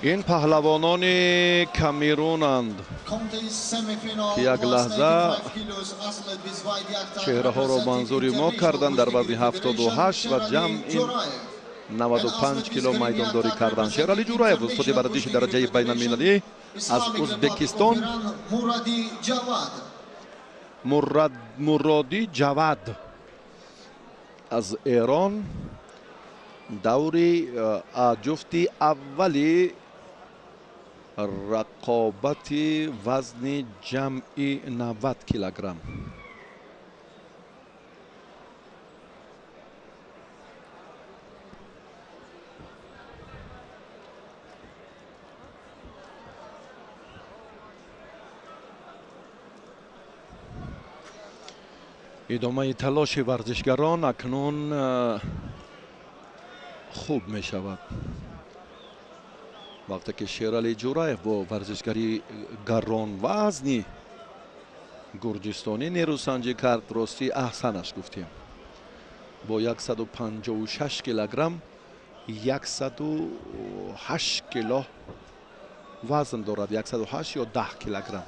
Ин паҳлавонони Камерунанд, ки як лаҳза чеҳраҳоро манзури мо карданд дар вазни 78 ва ҷамъи 95 кило майдондорӣ карданд. Шералӣ Ҷураев, устоди варзиши дараҷаи байналмилалӣ аз Ӯзбекистон, Муродӣ Ҷавад аз Эрон, даври ҷуфти аввали рақобати вазни ҷамъи 90 килограмм. Идомаи талоши варзишгарон акнун хуб мешавад. Вақте ки Шералӣ Ҷураев бо варзишгари гаронвазни гурҷистонӣ нерӯсанҷӣ кард, ростӣ аҳсанаш гуфтем. Бо 156 килограмм 108 кило вазн дорад, 108 ё 10 килограмм.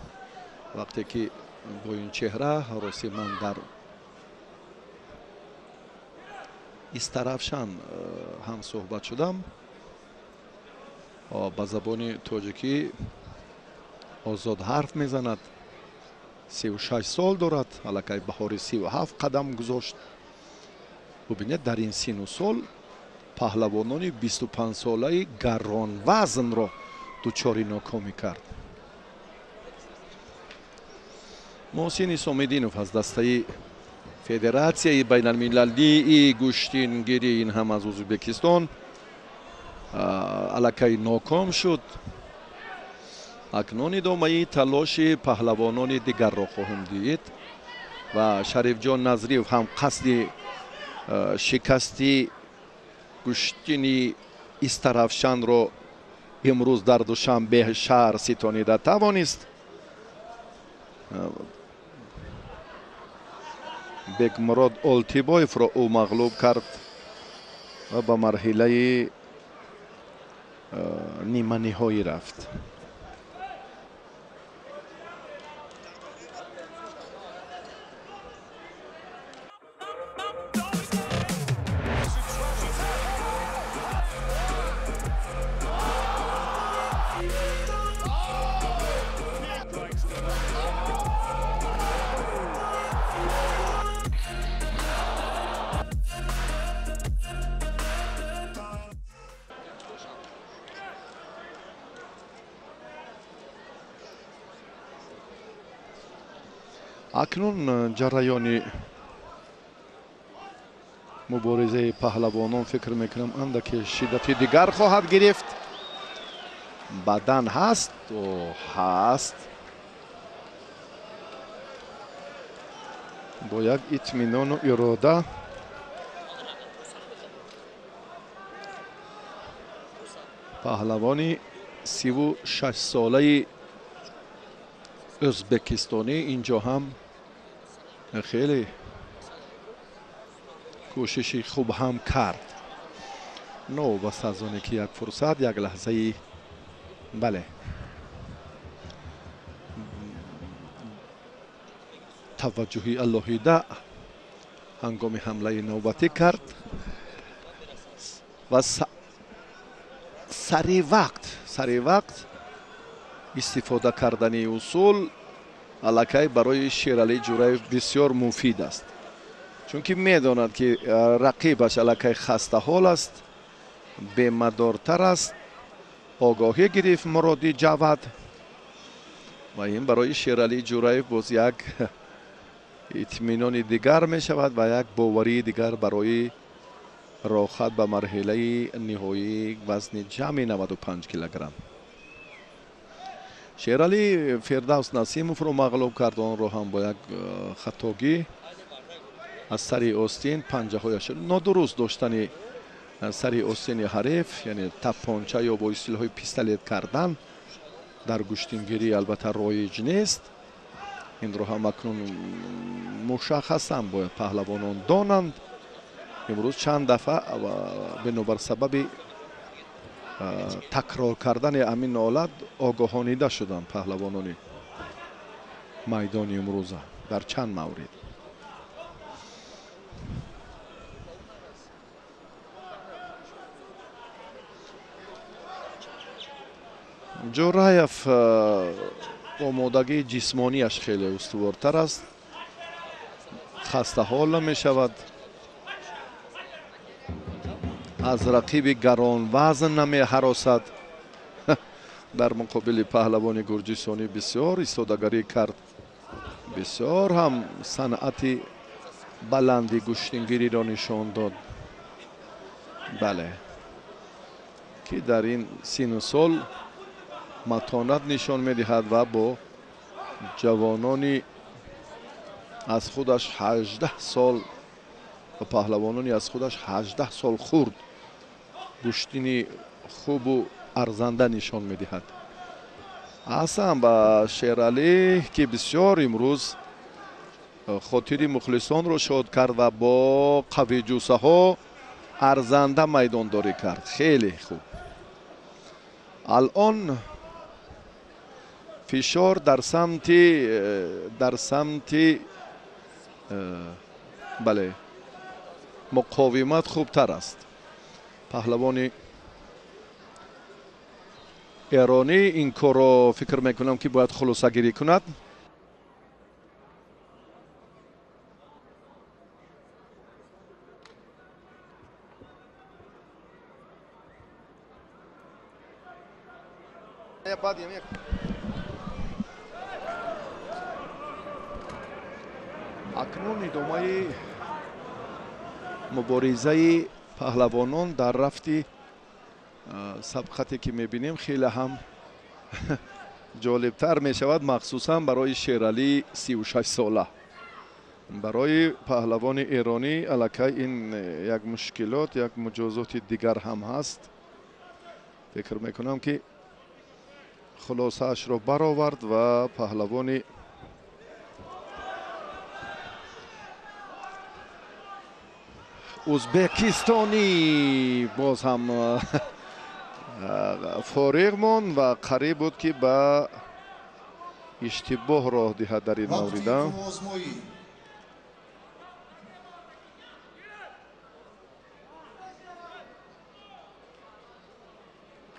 Вақте ки бо ин чеҳра, ростӣ ман дар Истаравшан ҳам суҳбат шудам, ба забони тоҷикӣ озод ҳарф мезанад. 36 сол дорад, аллакай баҳори 37 қадам гузошт. Бубинед, дар ин сину сол паҳлавонони 25-солаи гаронвазнро дучори нокомӣ кард. Муҳсин Исомиддинов аз дастаи Федератсияи байналмилалии гӯштингирӣ, ин ҳам аз Ӯзбекистон, аллакай ноком шуд. Акнун идомаи талоши паҳлавонони дигарро хоҳем дид ва Шарифҷон Назриев ҳам қасди шикасти гӯштини Истаравшанро имрӯз дар Душанбе шаҳр ситонида тавонист. Бекмурод Олтибоевро ӯ мағлуб кард ва ба марҳилаи ниманиҳоӣ рафт. Акнун ҷараёни муборизаи паҳлавонон фикр мекунам андаке шиддати дигар хоҳад гирифт. Бадан ҳаст, ҳаст, бо як итминону ирода паҳлавони 36-солаи ӯзбекистонӣ инҷо ҳам хеле кӯшиши хуб ҳам кард. Новобаста аз оне ки як фурсат, як лаҳзаи бале таваҷҷӯҳи алоҳида ҳангоми ҳамлаи навбатӣ кард ва сари вақт истифода кардани усул аллакай барои Шералӣ Ҷураев бисёр муфид аст, чунки медонад ки рақибаш аллакай хастаҳол аст, бемадортар аст. Огоҳӣ гирифт Муродӣ Ҷавад ва ин барои Шералӣ Ҷураев боз як итминони дигар мешавад ва як боварии дигар барои роҳат ба марҳилаи ниҳоии вазни ҷамъи 95 килограмм. Шералӣ Фирдавс Насимовро мағлуб кард, онро ҳам бо як хатогӣ аз сари остин, панҷаҳояш нодуруст доштани сари остини ҳариф, яъне тапонча ё бо истилоҳи пистолет кардан дар гӯштингирӣ албатта роиҷ нест. Инро ҳам акнун мушаххасан бояд паҳлавонон донанд. Имрӯз чанд дафъа бинобар сабаби Такрор кардани ҳамин ҳолат огоҳонида шуданд паҳлавонони майдони имрӯза дар чанд маврид. Ҷӯраев омодагии ҷисмонияш хеле устувортар аст, хастаҳол намешавад, аз рақиби гаронвазн намеҳаросад. Дар муқобили паҳлавони гурҷистонӣ бисёр истодагарӣ кард, бисёр ҳам санъати баланди гӯштингириро нишон дод. Бале, ки дар ин сину сол матонат нишон медиҳад ва бо ҷавонони аз худаш 18 сол ва паҳлавонони аз худаш 18 сол хурд гӯштини хубу арзанда нишон медиҳад. Аҳсан ба Шералӣ, ки бисёр имрӯз хотири мухлисонро шод кард ва бо қавиҷусаҳо арзанда майдондорӣ кард. Хеле хуб. Алон фишор дар самти бале муқовимат хубтар аст. Паҳлавони эронӣ ин корро фикр мекунам ки бояд хулосагирӣ кунад. Акнун идомаи муборизаи паҳлавонон дар рафти сабқате ки мебинем хеле ҳам ҷолибтар мешавад, махсусан барои Шералии 36 сола. Барои паҳлавони эронӣ аллакай ин як мушкилот, як муҷозоти дигар ҳам ҳаст. Фикр мекунам ки хулосаашро баровард ва паҳлавони узбекистонӣ боз ҳам фориғ монд ва қариб буд ки ба иштибоҳ роҳ диҳад дар ин маврида.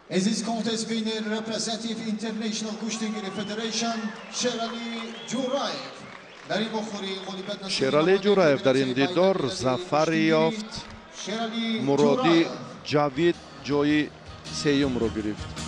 In this contest winner representative International Gushtingiri Federation Sherali Juraev. Шералӣ Ҷураев дар ин дидор зафар ёфт. Муродӣ Ҷавид ҷои сеюмро гирифт.